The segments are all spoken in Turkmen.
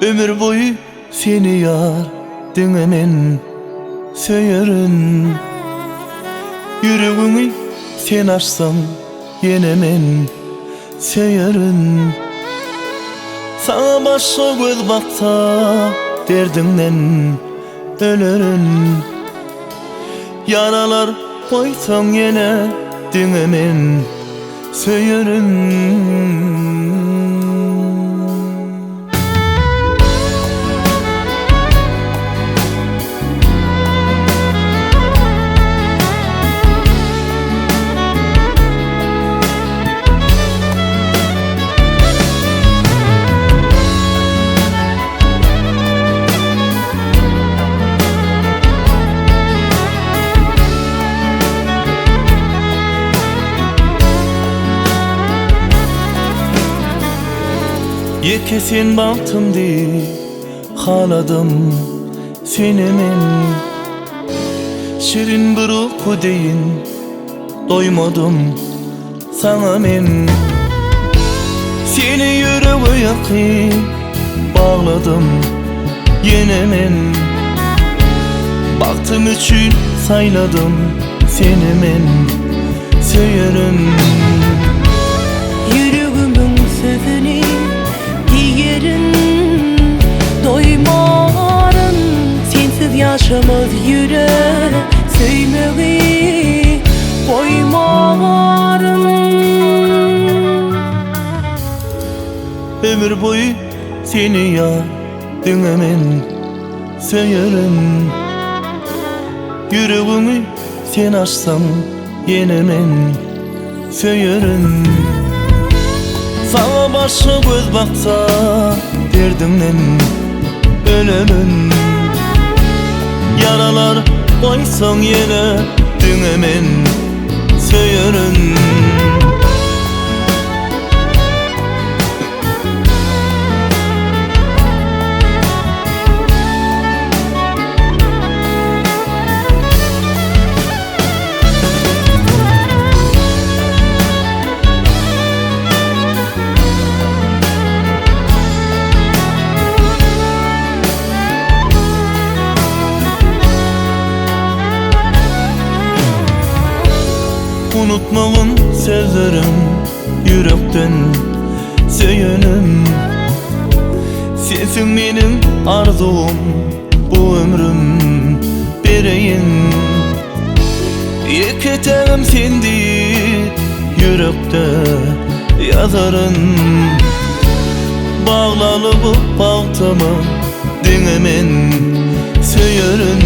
Ömür boýy seni ýar diňe men söýerin. Ýüregiňi sen açsaň ýene men söýerin. Saňa başga göz baksa derdiňden ölerin. Ýaralar goýsaň ýene diňe men söýerin. Ýeke sen bagtym diýip haladym seni men Şirin bir uky deýin doýmadym saňa men Seni ýürege ýakyn bagladym ýene men Bagtym üçin saýladym seni men söýerin. Ýüregimiň sözüni diýerin doýmaryn Sensiz ýaşamaz ýürek söýmegi goýmaryn. Ömür boýy seni ýar diňe men söýerin Ýüregiňi sen açsaň ýene men söýerin Saňa başga göz baksa derdiňden ölerin Ýaralar goýsaň ýene diňe men söýerin. Unutmagyn sözlerim ýürekden söýenim Sensiň meniň arzuwym bu ömrüm bereýin Ýeke tägim sen diýip ýürekde ýazaryn Baglaly bu bagtymy diňe men söýerin.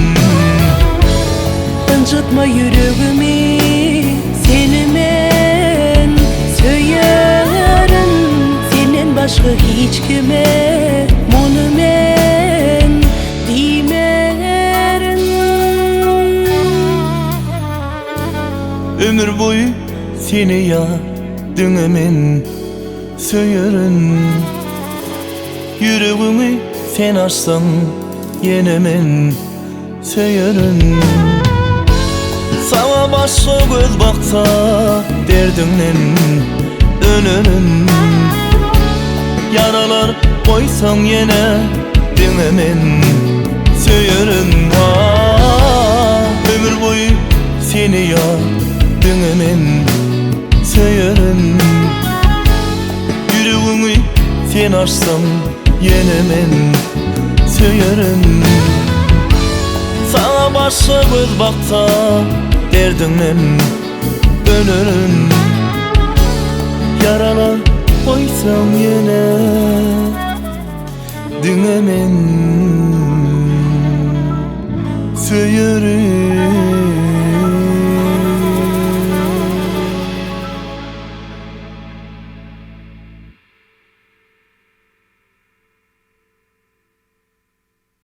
Ynjytma ýüregimi seni men söýerin Senden başga hiç kime muny men diýmerin. Ömür boýy seni ýar diňe men söýerin Ýüregiňi sen açsaň ýene men söýerin Saňa başga göz baksa derdiňden ölerin Ýaralar goýsaň ýene diňe men söýerin Ömür boýy seni ýar diňe men söýerin Ýüregiňi sen açsaň ýene men söýerin Saňa başga göz baksa derdiňden ölerin Ýaralar goýsaň ýene diňe men söýerin.